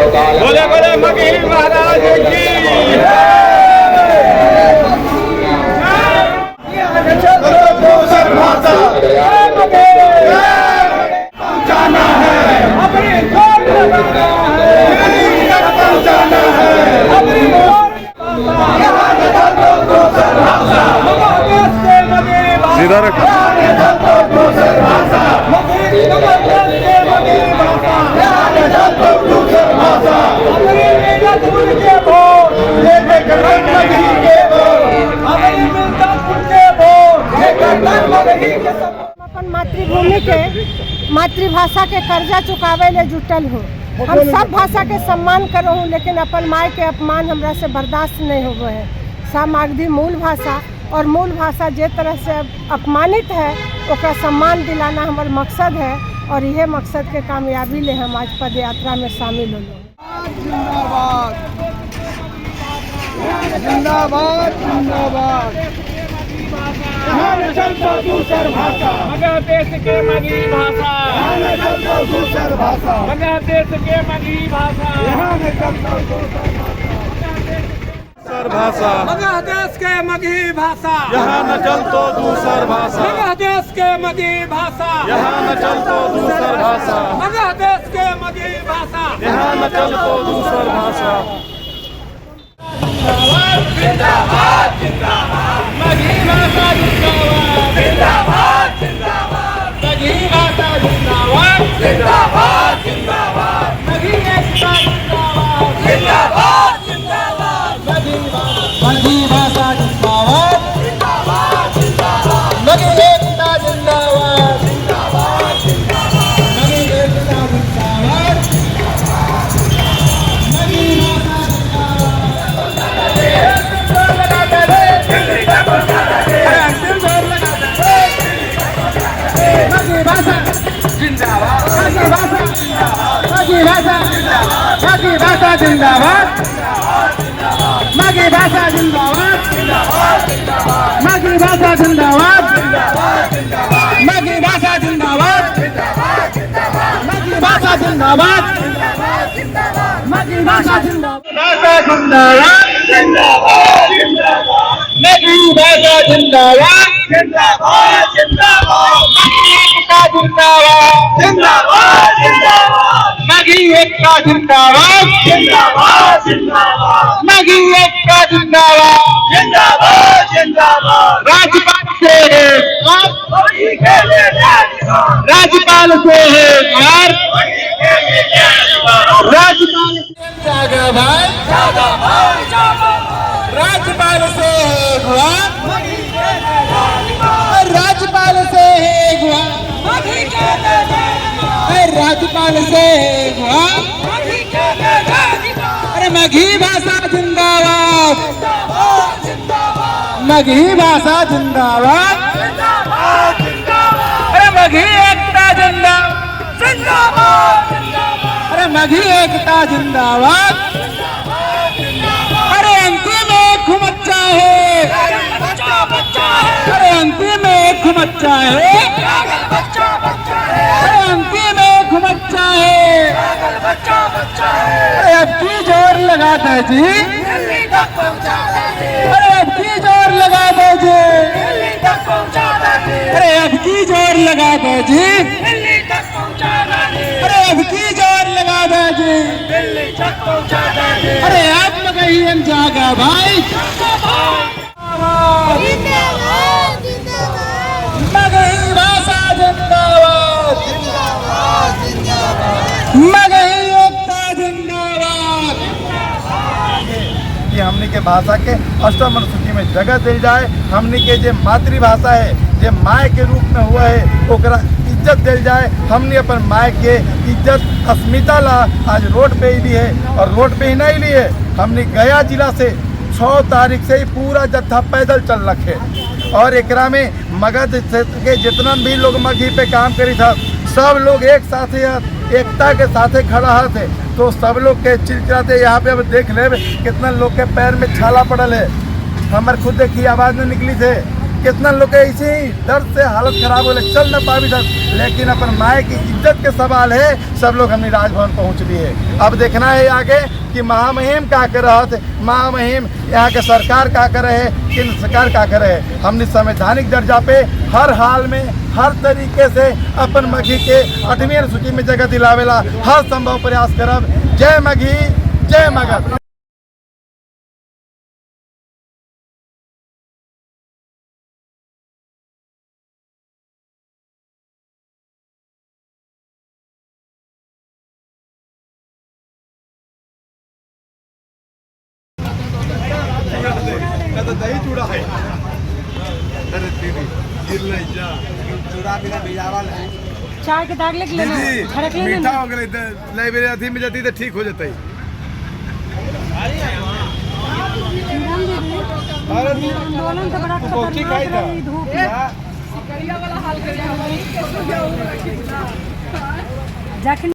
बोले बोले मगही महाराज की। सीधा रख। अपन मातृभूमि के मातृभाषा के कर्जा चुकावे ले जुटल हूँ। हम सब भाषा के सम्मान करो हूँ, लेकिन अपन माय के अपमान हमरा से बर्दाश्त नहीं हो है। सामाग्री मूल भाषा और मूल भाषा जे तरह से अपमानित है ओकरा सम्मान दिलाना हमार मकसद है और यह मकसद के कामयाबी ले हम आज पद यात्रा में शामिल होलो। जिंदाबाद जिंदाबाद जिंदाबाद। मगह देश के मगही भाषा, मगह देश के मगही भाषा, सर भाषा मगह देश के मगही भाषा, यहाँ न चल तो दूसर भाषा, मगह देश के मगही भाषा, यहाँ न चल तो दूसर भाषा, मगह देश के मगही भाषा, यहाँ न चल तो दूसर भाषा। जिंदाबाद जिंदाबाद मगही भाषा जिंदाबाद, जिंदाबाद जिंदाबाद मगही भाषा जिंदाबाद, जिंदाबाद जिंदाबाद मगही एकता जिंदाबाद, जिंदाबाद जिंदाबाद मगही मगही भाषा जिंदाबाद, जिंदाबाद जिंदाबाद मगही एकता जिंदाबाद, जिंदाबाद जिंदाबाद मगही एकता जिंदाबाद, मगही भाषा मगही भाषा जिंदाबाद, मगही भाषा मगही भाषा मगही भाषा जिंदाबाद, मगही भाषा जिंदाबाद, मगही भाषा जिंदाबाद, मगही भाषा जिंदाबाद, मगही भाषा जिंदाबाद, मगही भाषा जिंदाबाद, भाषा जिंदाबाद, मगही भाषा जिंदाबाद, जिंदाबाद जिंदाबाद मगही एकता जिंदाबाद, जिंदाबाद जिंदाबाद मगही एकता जिंदाबाद, जिंदाबाद जिंदाबाद मगही एकता जिंदाबाद, जिंदाबाद जिंदाबाद। राज्यपाल से है वही के लिए राज्यपाल से है गुहार, वही के लिए राज्यपाल जागा भाई, जागा भाई जागा, राज्यपाल से है गुहार, राज्यपाल से है गुहार, राज्यपाल से है गुहार। अरे मगही भाषा जिंदाबाद, मगही भाषा जिंदाबाद, अरे मगही एकता जिंदाबाद, अरे मगही एकता जिंदाबाद। अरे अंतिम एक खुमच्चा है, अरे अंतिम एक खुमच्चा है, अरे अंतिम एक खुमच्चा है। अरे अब की जोर लगा दे जी, अरे अब की जोर लगा दे जी, अरे अब की जोर लगा दे जी, अरे अब की जोर लगा दे जी, अरे अब मगही हम जागा भाई, मगही भाषा जिंदाबाद, मगही एकता जिंदाबाद। कि हमनी के भाषा के अष्टम अनुसूची में जगह दी जाए। हमनी के जे मातृभाषा है, जे माय के रूप में हुआ है, ओकरा इज्जत दिल जाए। हमने अपन माय के इज्जत अस्मिता ला आज रोड पे ही ली है और रोड पे ही नहीं ली है। हमने गया जिला से 6 तारीख से ही पूरा जत्था पैदल चल रखे और एकरा में मगध क्षेत्र के जितना भी लोग मगही पे काम करी था सब लोग एक साथ एकता के साथे खड़ा थे। तो सब लोग के चिलचिलाते यहाँ पे अब देख ले कितना लोग के पैर में छाला पड़ल है। हमारे खुद देखी आवाज़ नहीं निकली थे। कितना लोग के ऐसे ही दर्द से हालत खराब हो चल न पाबी सर, लेकिन अपन माए की इज्जत के सवाल है, सब लोग हमने राजभवन पहुँच लिए। अब देखना है आगे कि महामहिम का कर रहत, महामहिम यहाँ के सरकार का करे है, केंद्र सरकार का करे है। हमने संवैधानिक दर्जा पे हर हाल में हर तरीके से अपन मगही के 8वीं अनुसूची में जगह दिलावेला हर संभव प्रयास करब। जय मगही, जय मगध। दही चूड़ा है। अरे दीदी चाय के दाग लिख लेना, झड़क लेना। मीठा हो गए लाइब्रेरी अथी में जाती तो ठीक हो जाता। आंदोलन तो बड़ा खतरनाक रही धूप में। जखन